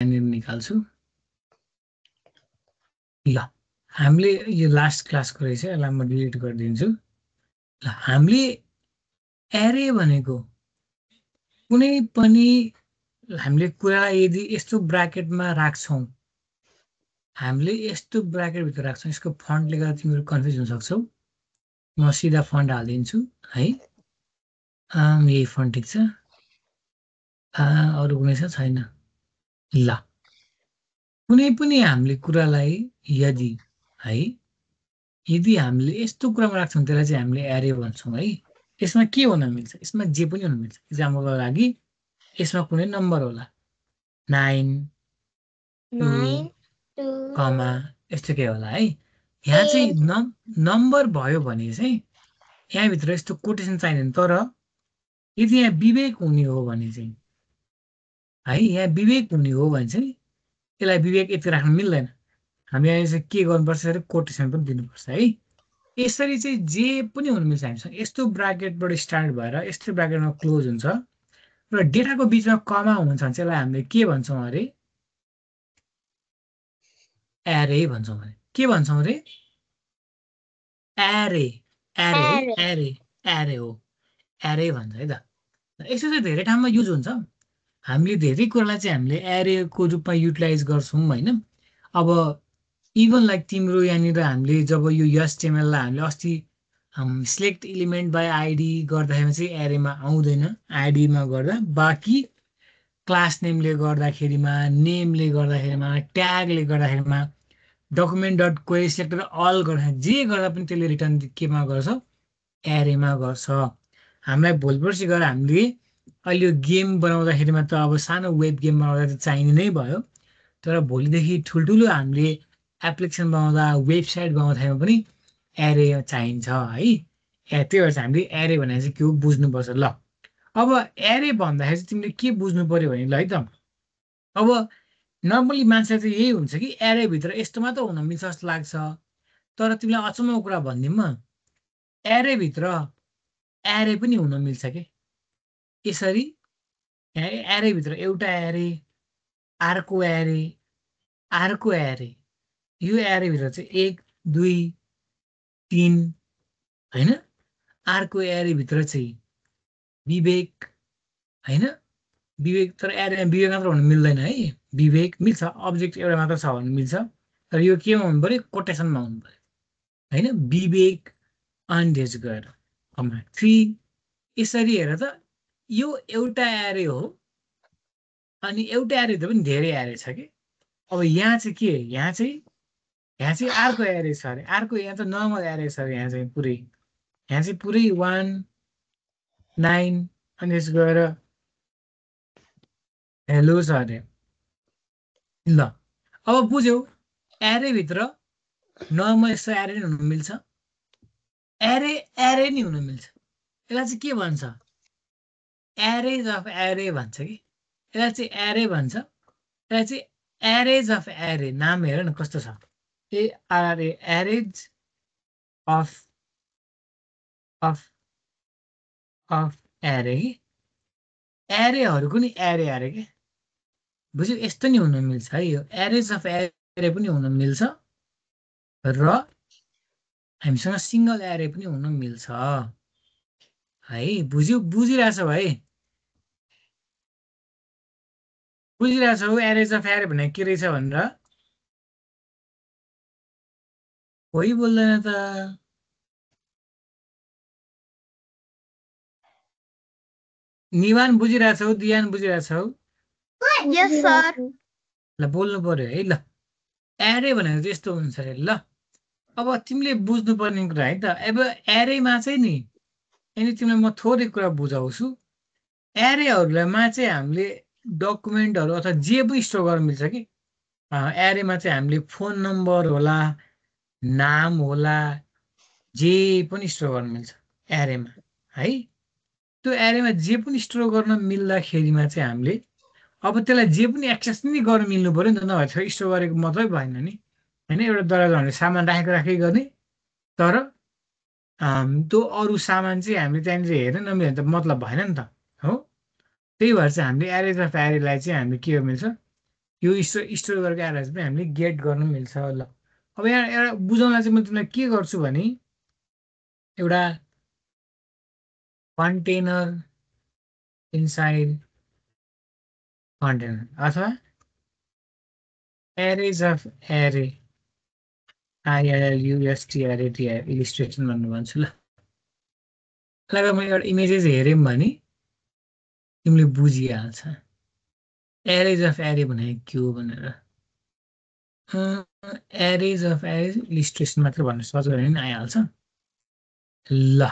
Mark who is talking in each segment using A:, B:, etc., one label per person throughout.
A: यहाँनिर निकाल्छु ल हामीले यो लास्ट क्लासको रहेछ यसलाई म डिलिट गरिदिन्छु ल हामीले एरे भनेको कुनै पनि हामीले कुरालाई यदि यस्तो ब्राकेटमा राख्छौँ हामीले यस्तो ब्राकेटभित्र राख्छौँ यसको फन्टले गर्दा तिमीहरू कन्फ्युज हुन सक्छौ म सिधा फन्ट हालिदिन्छु है यही फन्ट ठिक छ अरू कुनै छ छैन ल कुनै पनि हामीले कुरालाई यदि हामीले यस्तो कुरामा राख्छौँ त्यसलाई चाहिँ हामीले एरे भन्छौँ है यसमा के हुन मिल्छ यसमा जे पनि हुन मिल्छ इक्जाम्पलको लागि यसमा कुनै नम्बर होला 9 2 कमा यस्तो के होला है यहाँ चाहिँ नम्बर भयो भने चाहिँ यहाँभित्र यस्तो कोटेसन चाहिँदैन तर यदि यहाँ विवेक हुने हो भने चाहिँ है यहाँ विवेक हुने हो भने चाहिँ यसलाई विवेक यति राख्न मिल्दैन हामी यहाँ चाहिँ के गर्नुपर्छ अरे कोटेसन पनि दिनुपर्छ है यसरी चाहिँ जे पनि हुन मिल्छ हामीसँग यस्तो ब्राकेटबाट स्टार्ट भएर यस्तो ब्राकेटमा क्लोज हुन्छ र डेटाको बिचमा कमा हुन्छ भने चाहिँ यसलाई हामीले के भन्छौँ अरे एरे भन्छौँ अरे के भन्छौँ अरे एरे एरे एरे एरे हो एरे भन्छ है त यसो चाहिँ धेरै ठाउँमा युज हुन्छ हामीले धेरै कुरालाई चाहिँ हामीले एरेको रूपमा युटिलाइज गर्छौँ होइन अब इभन लाइक तिम्रो यहाँनिर हामीले जब यो एचटिएमएललाई हामीले अस्ति सिलेक्ट इलिमेन्ट बाई आइडी गर्दाखेरिमा चाहिँ एरेमा आउँदैन आइडीमा गर्दा बाँकी क्लास नेमले गर्दाखेरिमा नेमले गर्दाखेरिमा ट्यागले गर्दाखेरिमा document dot query selector all गर्दा जे गर्दा पनि त्यसले रिटर्न केमा गर्छ एरेमा गर्छ हामीलाई भोलि पर्सि गएर हामीले अहिले यो गेम बनाउँदाखेरिमा त अब सानो वेब गेम बनाउँदा त चाहिने नै भयो तर भोलिदेखि ठुल्ठुलो हामीले एप्लिकेसन बनाउँदा वेबसाइट बनाउँदाखेरिमा पनि एरे चाहिन्छ है त्यो भएर चाहिँ हामीले एरे भनेर चाहिँ के हो बुझ्नुपर्छ ल अब एरे भन्दाखेरि चाहिँ तिमीले के बुझ्नु पर्यो भने ल है त अब नर्मली मान्छे चाहिँ यही हुन्छ कि एरेभित्र यस्तो मात्र हुन मिल्छ जस्तो लाग्छ तर तिमीलाई अचम्मको कुरा भनिदिउँ म एरेभित्र एरे पनि हुन मिल्छ कि यसरी एरेभित्र एउटा एरे अर्को एरे यो एरेभित्र चाहिँ 1 2 3 होइन अर्को एरेभित्र चाहिँ विवेक होइन विवेक तर एरे विवेक मात्र हुन मिल्दैन है विवेक मिल्छ अब्जेक्ट एउटा मात्र छ भने मिल्छ तर यो केमा हुनु पऱ्यो कोटेसनमा हुनु पऱ्यो होइन विवेक अन्डेज गएर कमा 3 यसरी हेर त यो एउटा एरे हो अनि एउटा एरे त पनि धेरै एरे छ कि अब यहाँ चाहिँ के यहाँ चाहिँ अर्को एरे छ अरे अर्को यहाँ त नर्मल एरे छ अरे यहाँ चाहिँ पुरै 1 9 अनि यस गएर हेलो छ अरे ल अब बुझ्यौ एरेभित्र नर्मल यस्तो एरे नि हुन मिल्छ एरे नि हुन मिल्छ यसलाई चाहिँ के भन्छ एरेज अफ एरे भन्छ कि यसलाई चाहिँ एरे भन्छ यसलाई चाहिँ एरेज अफ एरे नाम हेर न कस्तो छ एआरए एरेज अफ एरे कि एरेहरूको नि एरे अरे के बुझ्यो यस्तो नि हुन मिल्छ है यो एरेज अफ एरे पनि हुन मिल्छ र हामीसँग सिङ्गल एरे पनि हुन मिल्छ है बुझिरहेछौ है बुझिरहेछौ एरेज अफ एरे भनेको के रहेछ भनेर कोही बोल्दैन त निवान बुझिरहेछौ दियान बुझिरहेछौ
B: यस सर
A: ल बोल्नु पर्यो है ल एरे भनेको चाहिँ यस्तो हुन्छ अरे ल अब तिमीले बुझ्नुपर्ने कुरा है त अब एरेमा चाहिँ नि अनि तिमीलाई म थोरै कुरा बुझाउँछु एरेहरूमा चाहिँ हामीले डकुमेन्टहरू अथवा जे पनि स्टोर गर्न मिल्छ कि एरेमा चाहिँ हामीले फोन नम्बर होला नाम होला जे पनि स्टोर गर्न मिल्छ एरेमा है त्यो एरेमा जे पनि स्टोर गर्न मिल्दाखेरिमा चाहिँ हामीले अब त्यसलाई जे पनि एक्सेस नि गर्न मिल्नु पऱ्यो नि त नभए स्टोर गरेको मात्रै भएन नि होइन एउटा दरवाजाहरूले सामान राखेकै गर्ने तर त्यो अरू सामान चाहिँ हामीले त्यहाँनिर हेर्न नमिल्यो भने त मतलब भएन नि त हो त्यही भएर चाहिँ हामीले एरेज अफ एरेलाई चाहिँ हामीले के मिल्छ यो स्टोर गरेको एड्रेस पनि हामीले गेट गर्न मिल्छ ल। अब यहाँ एउटा बुझाउनलाई चाहिँ म तिमीलाई के गर्छु भने एउटा कन्टेनर इनसाइड कन्टेनर अथवा एरेज अफ एरे ILLUST एरे इलिस्ट्रेसन भन्नु भन्छु ल। अगर मैले एउटा इमेजेस हेऱ्यौँ भने तिमीले बुझिहाल्छ एरेज अफ एरे भनेको के हो भनेर। एरेज अफ एरे इलिस्ट्रेसन मात्र भन्नु सर्च गऱ्यो भने आइहाल्छ ल।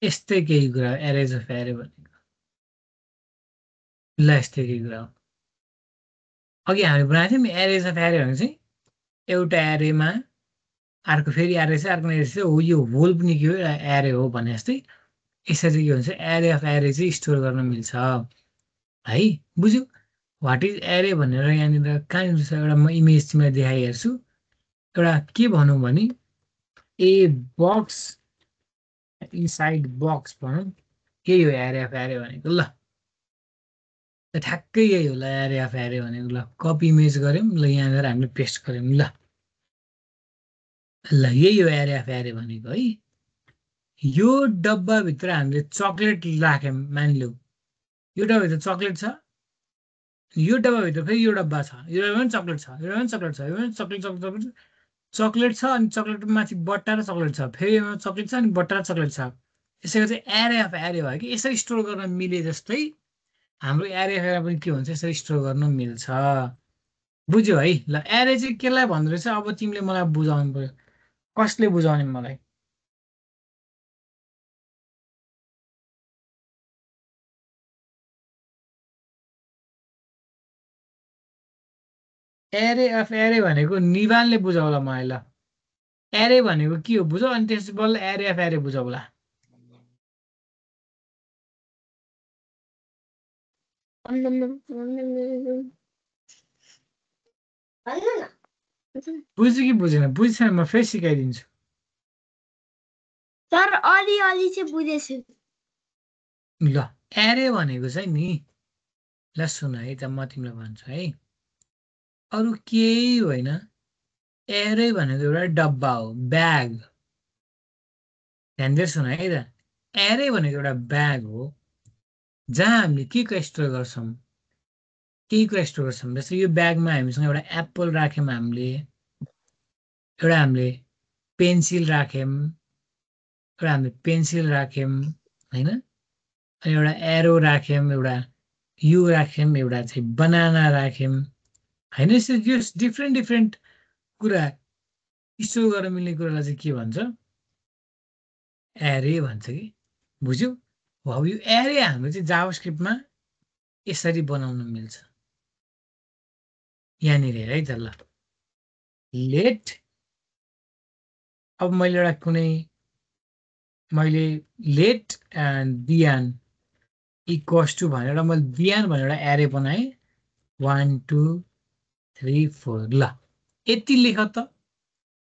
A: यस्तै केही कुरा एरेज अफ एरे भनेको ल। यस्तै केही कुरा हो। अघि हामीले बनाएको थियौँ एरेज अफ एरे भनेको चाहिँ एउटा एरेमा अर्को फेरि एरे चाहिँ अर्को एरे चाहिँ हो। यो होल पनि के हो एरे हो भने जस्तै यसरी के भन्छ एरे अफ एरे चाहिँ स्टोर गर्न मिल्छ है। बुझ्यौ वाट इज एरे भनेर यहाँनिर कहाँनिर छ एउटा म इमेज तिमीलाई देखाइहेर्छु। एउटा के भनौँ भने ए बक्स इनसाइड बक्स भनौँ यही हो एरे अफ एरे भनेको ल। ठ्याक्कै यही हो ल एरे अफ एरे भनेको ल। कपी इमेज गऱ्यौँ ल यहाँनिर हामीले पेस्ट गऱ्यौँ ल। ल यही हो एरे अफ एरे भनेको है। यो डब्बाभित्र हामीले चक्लेट राख्यौँ मानिलिउँ यो डब्बाभित्र चक्लेट छ यो डब्बाभित्र फेरि यो डब्बा छ यो डब्बा पनि चक्लेट छ यो डब्बा पनि चक्लेट छ यो पनि चक्लेट चक्लेट चक्लेट चक्लेट छ अनि चक्लेट माथि बट्टा र चक्लेट छ फेरि यसमा चक्लेट छ अनि बट्टा र चक्लेट छ। यसैको चाहिँ एरे अफ एरे भयो कि यसरी स्टोर गर्न मिले जस्तै हाम्रो एरे अफ एरे पनि के हुन्छ यसरी स्टोर गर्न मिल्छ। बुझ्यौ है ल। एरे चाहिँ केलाई भन्दो रहेछ अब तिमीले मलाई बुझाउनु पर्यो। कसले बुझाउने मलाई? एरे अफ एरे भनेको निवालले बुझाउला मलाई ल। एरे भनेको के हो बुझौ अनि त्यसपछि बल्ल एरे अफ एरे बुझाउला। बुझ्यो कि बुझेन? बुझ्छेन म फेरि सिकाइदिन्छु।
B: सर अलि चाहिँ बुझेछु
A: ल एरे भनेको चाहिँ नि ल सुन है त म तिमीलाई भन्छु है अरू केही होइन। एरे भनेको एउटा डब्बा हो ब्याग। ध्यान दिएर सुन है त एरे भनेको एउटा ब्याग हो जहाँ हामीले के स्टोर गर्छौँ केही कुरा स्टोर गर्छौँ। जस्तै यो ब्यागमा हामीसँग एउटा एप्पल राख्यौँ हामीले एउटा हामीले पेन्सिल राख्यौँ एउटा हामीले पेन्सिल राख्यौँ होइन अनि एउटा एरो राख्यौँ एउटा यु राख्यौँ एउटा चाहिँ बनाना राख्यौँ होइन। यसरी यो डिफ्रेन्ट डिफ्रेन्ट कुरा स्टोर गर्न मिल्ने कुरालाई चाहिँ के भन्छ एरे भन्छ कि। बुझ्यौ अब यो एरे हाम्रो चाहिँ जावास्क्रिप्टमा यसरी बनाउन मिल्छ। यहाँनिर हेर है त ल लेट अब मैले एउटा कुनै मैले लेट बिहान इक्वल्स टु भनेर मैले बिहान भनेर एउटा एरे बनाएँ 1 2 3 4 ल यति लेख त।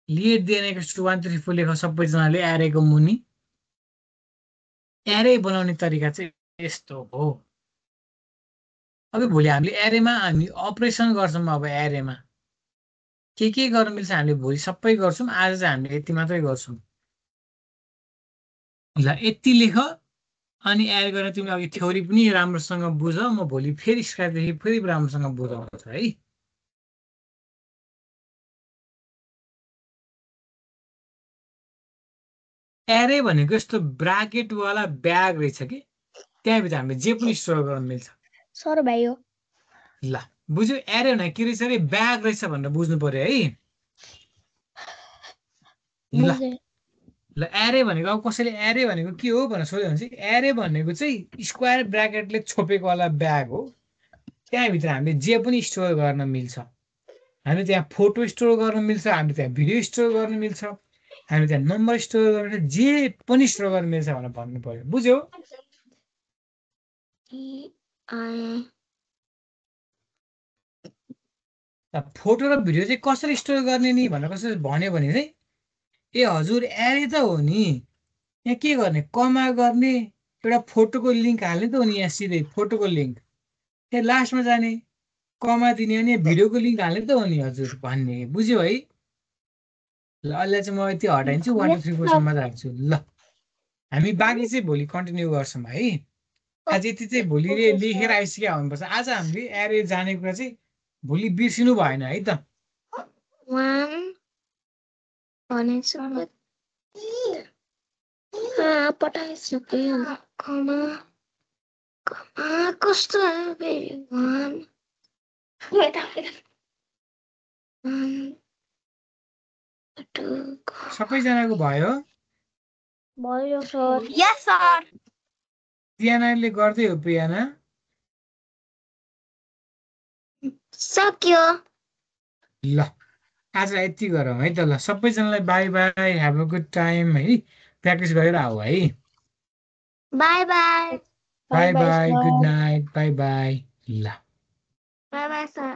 A: लेट बिहान इक्वल्स टु 1 2 3 4 लेख सबैजनाले एरेको मुनि। एरे बनाउने तरिका चाहिँ यस्तो हो। अब भोलि हामीले एरेमा हामी अपरेसन गर्छौँ। अब एरेमा के गर्न मिल्छ हामीले भोलि सबै गर्छौँ आज चाहिँ हामीले यति मात्रै गर्छौँ ल। यति लेख अनि एड गरेर तिमीले अघि थ्योरी पनि राम्रोसँग बुझ म भोलि फेरि स्क्र्याचदेखि फेरि राम्रोसँग बुझाउँछु है। एरे भनेको यस्तो ब्राकेटवाला ब्याग रहेछ कि त्यहाँभित्र हामीले जे पनि स्टोर गर्न मिल्छ।
B: सर भाइ हो
A: ल बुझ्यो एरे भने के रहेछ अरे ब्याग रहेछ भनेर बुझ्नु पर्यो है। ल ल एरे भनेको अब कसैले एरे भनेको के हो भनेर सोध्यो भने चाहिँ एरे भनेको चाहिँ स्क्वायर ब्राकेटले छोपेकोवाला ब्याग हो। त्यहाँभित्र हामीले जे पनि स्टोर गर्न मिल्छ। हामीले त्यहाँ फोटो स्टोर गर्न मिल्छ हामीले त्यहाँ भिडियो स्टोर गर्न मिल्छ हामीले त्यहाँ नम्बर स्टोर गर्न जे पनि स्टोर गर्न मिल्छ भनेर भन्नु पर्यो। बुझ्यौ? फोटो र भिडियो चाहिँ कसरी स्टोर गर्ने नि भनेर कसरी भन्यो भने चाहिँ ए हजुर एरे त हो नि यहाँ के गर्ने कमा गर्ने एउटा फोटोको लिङ्क हाल्ने त हो नि यहाँ सिधै फोटोको लिङ्क त्यहाँ लास्टमा जाने कमा दिने भने भिडियोको लिङ्क हाल्ने त हो नि हजुर भन्ने बुझ्यो है ल अहिले चाहिँ म यति हटाइदिन्छु 1 2 3 4 सम्म राख्छु ल हामी बाँकी चाहिँ भोलि कन्टिन्यू गर्छौँ है आज यति चाहिँ भोलि लेखेर आइसक्यो हुनुपर्छ आज हामीले एरे जाने कुरा चाहिँ भोलि बिर्सिनु भएन है त
B: 1 भनेको पठाइसक्यो कमा कस्तो फेरि 1 2
A: सबैजनाको भयो
B: भयो सर यस सर
A: प्रियानाले गर्दै हो प्रियाना
B: सक्यो
A: ल आज यति गरौँ है त ल सबैजनालाई by by have a good time है प्र्याक्टिस गरेर आऊ है
B: by by
A: by by good night by by ल
B: बाई बाई सर